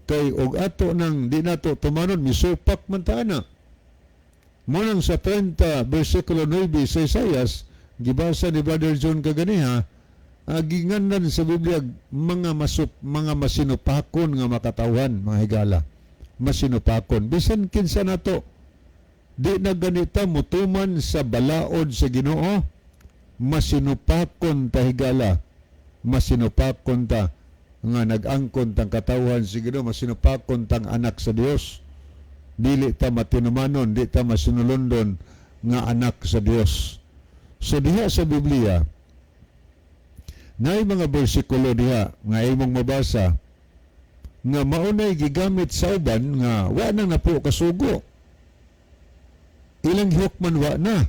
kay og ato nang di nato tumanon, misupak man ta ana. Mo nang sa 30 versikulo 9 sa Isaias, gibasa ni Brother John kaganiha, ginganlan sa Biblia mga masinupakon nga makatawhan, mga higala. Masinupakon bisan kinsa nato, di na ganita mutuman sa balaod sa Ginoo, masinupakon ta, higala, masinupakon ta. Nga nag-angkon tang katawhan sa Ginoo, masinupakon tang anak sa Dios. Dili ta matinumanon, di ta masinulondon nga anak sa Dios. So diha sa Biblia, naay mga bersikulo diha nga imong mabasa nga maunay gigamit sa uban nga wa na napulo kasugo. Ilang hukman wa na.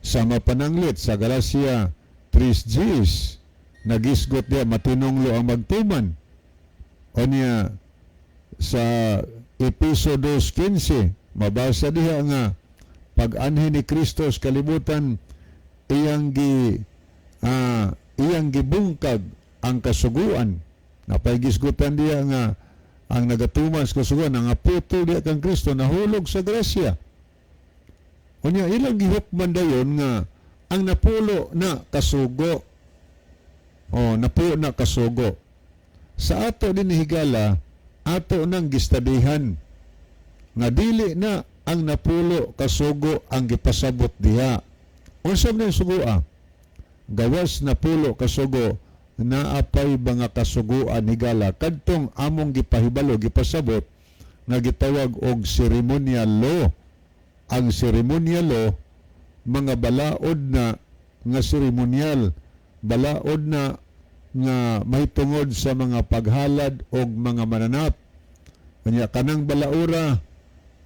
Sama pananglit sa Galacia 3 Gs, nagisgot diha matinunglo ang magtuman. O niya sa Epeso 2:15, mabasa diha nga pag-anhi ni Kristo sa kalibutan, iyang gibungkag ang kasuguan. Napay gisgutan diha nga ang nagatuman sa kasuguan ang aputol diha kang Kristo, nahulog sa grasya. Unya ilang gihukman dayon nga ang napulo na kasugo o napulo na kasugo. Sa ato din, higala, ato nang gistadihan nga dili na ang napulo kasugo ang gipasabot diha. Unsa man ang sugoa? Gawas napulo kasugo, naa pay mga kasuguan, higala, kadtong among gipahibalo, gipasabot nga gitawag og ceremonial law. Ang ceremonial law, mga balaod na nga ceremonial, balaod na nga mahitungod sa mga paghalad og mga mananap. Kanya kanang balaura,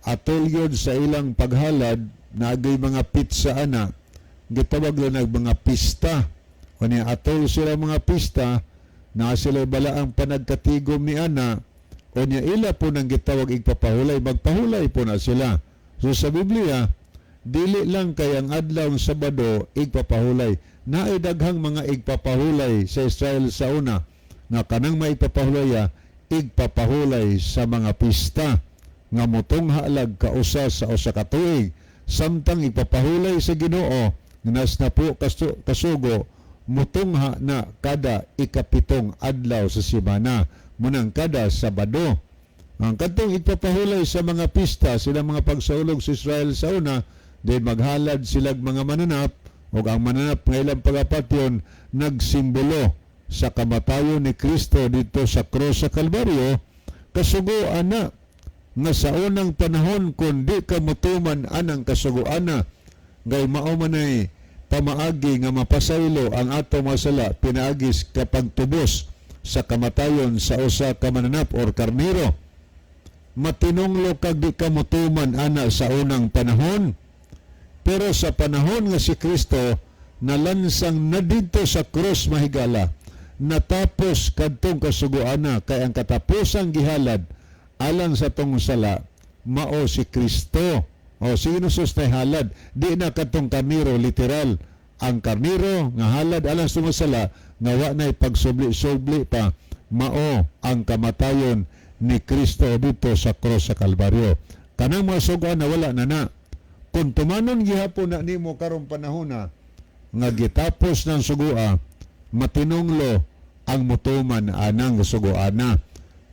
atol yun sa ilang paghalad, naagay mga petsa ana, gitawag lang nag mga pista. Kanya atol sila mga pista, na sila balaang panagkatigom ni ana, o niya ila po nang gitawag igpapahulay, magpahulay po na sila. So sa Biblia, dili lang kay ang adlaw ng Sabado igpapahulay. Naay daghang mga igpapahulay sa Israel sa una nga kanang maigpapahulay, igpapahulay sa mga pista nga motungha lag kausa sa usa ka tuig, samtang ipapahulay sa Ginoo nga nas napulo kasugo mutungha na kada 7 adlaw sa semana, munang kada Sabado. Ang kadtong ipapahulay sa mga pista, sila mga pagsaulog sa Israel sa una, di maghalad silag mga mananap, ug ang mananap nga ilang pagapatyon nagsimbolo sa kamatayon ni Kristo dito sa krus sa Kalbaryo. Kasuguan na nga sa unang panahon, kung di ka mutuman anang kasuguan na, gay mao man ay pamaagi nga mapasaylo ang ato mga sala pinaagi sa pagtubos sa kamatayon sa usa ka mananap or karniro. Matinunglo kag di ka mutuman ana sa unang panahon, pero sa panahon nga si Kristo nalansang na didto sa krus, mahigala, natapos kadtong kasuguana, kay ang katapusang gihalad alang sa tong sala mao si Kristo o si Jesus na halad, di na kadtong karniro. Literal ang karniro nga halad alang sa tong sala nga wa na'y pagsubli-subli pa, mao ang kamatayon ni Kristo dito sa krus sa Kalbaryo. Kanang mga suguan na wala na na. Kung tumanon gihapon na nimo karong panahon na nga gitapos ng sugua, matinunglo ang mutuman anang suguana.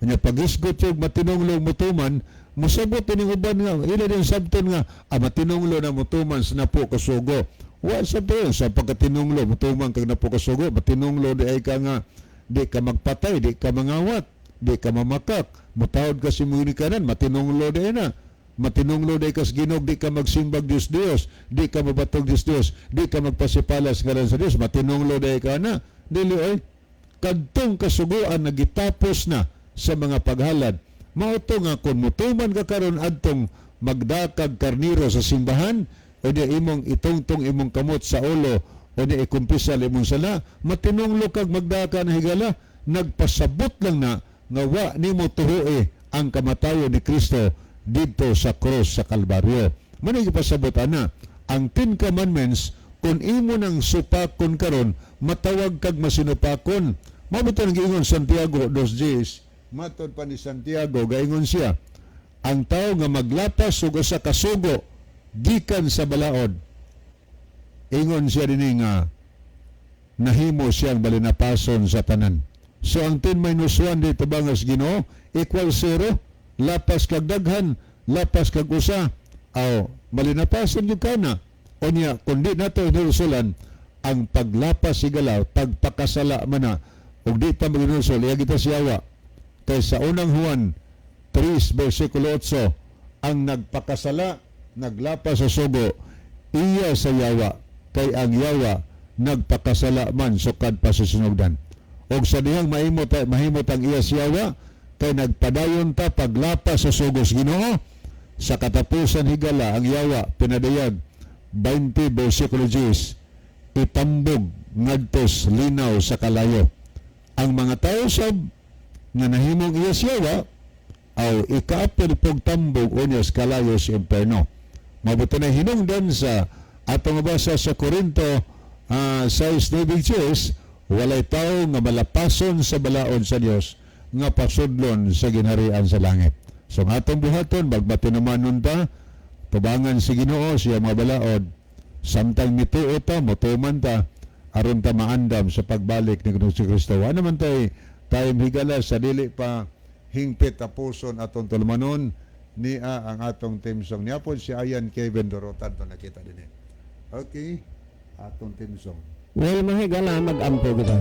Nya pagisgot yung matinunglo ang mutuman, musabot ining uban nga ila din sabton nga matinunglo na mutuman sa napulo kasugo. Wa sa to sa pagkatinunglo mutuman kag napulo kasugo. Matinunglo di ay ka nga di ka magpatay, di ka mangawat, di ka mamakak, mutawod ka sa imong ginikanan, matinunglo di na. Matinunglo di ka sa Ginoo, di ka magsimbag Diyos Diyos, di ka mabatog Diyos Diyos, di ka magpasipalas ngalan sa Diyos, matinunglo di ka na. Dili oy. Kadtong kasuguan na gitapos na sa mga paghalad. Mao to nga kung mutuman ka karon adtong magdakag karniro sa simbahan, o di imong itungtong imong kamot sa ulo, o di ikumpisal imong sala, matinunglo kag magdaka na, higala, nagpasabot lang na nga wa nimo tuhoe ang kamatayon ni Kristo didto sa krus sa Kalbaryo. Mao gipasabot ana ang Ten Commandments. Kung imo nang supakon karon, matawag kag masinupakon. Mao ba nang giingon Santiago 2:10? Matod pa ni Santiago, gaingon siya, ang tao nga maglapas og usa ka sugo gikan sa balaod, ingon siya dinhi nga nahimo siyang balinapason sa tanan. So ang 10 minus 1 dito bangas Ginoo equal 0. Lapas kag daghan, lapas kag usa, aw malinapason gyud ka na. Unya kung di nato hinulsulan ang paglapas, higala, pagpakasala man na. Ug di ta maginusol, iya kita siyawa. Kay sa Unang Juan 3 versikulo 8, ang nagpakasala naglapas sa sugo, iya sa yawa, kay ang yawa nagpakasala man sukad pa sa sinugdan. Og sa dihang mahimot ang iya siyawa kay nagpadayon ta paglapas sa sugo sa Ginoo, sa katapusan, higala, ang yawa, Pinadayag 20 versikulo 10, itambog ngadto sa linaw sa kalayo. Ang mga tao sab nga nahimong iya siyawa aw ikaapil pog tambog unya sa kalayo sa imperno. Mabuti na hinungdan sa atong mabasa sa Korinto 6:9, walay tao nga malapason sa balaod sa Dios nga pasudlon sa ginharian sa langit. So ang atong buhaton, magmatinumanon ta, tubangan si Ginoo siya mga balaod, samtang mituo ta, motuman ta, aron ta maandam sa pagbalik ni Ginoong Kristo. Ano man tay time, higala, sa dili pa hingpit tapuson atong tulumanon, nia ang atong theme song. Niya po si Ayan Kevin Dorotan to nakita din eh. Okay, atong theme song. Well, mahigala, mag-ampo kita.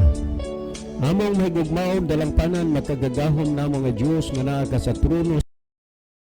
Among mahigugmaon, dalampanan, makagagahom namo nga Dios nga naa ka sa trono.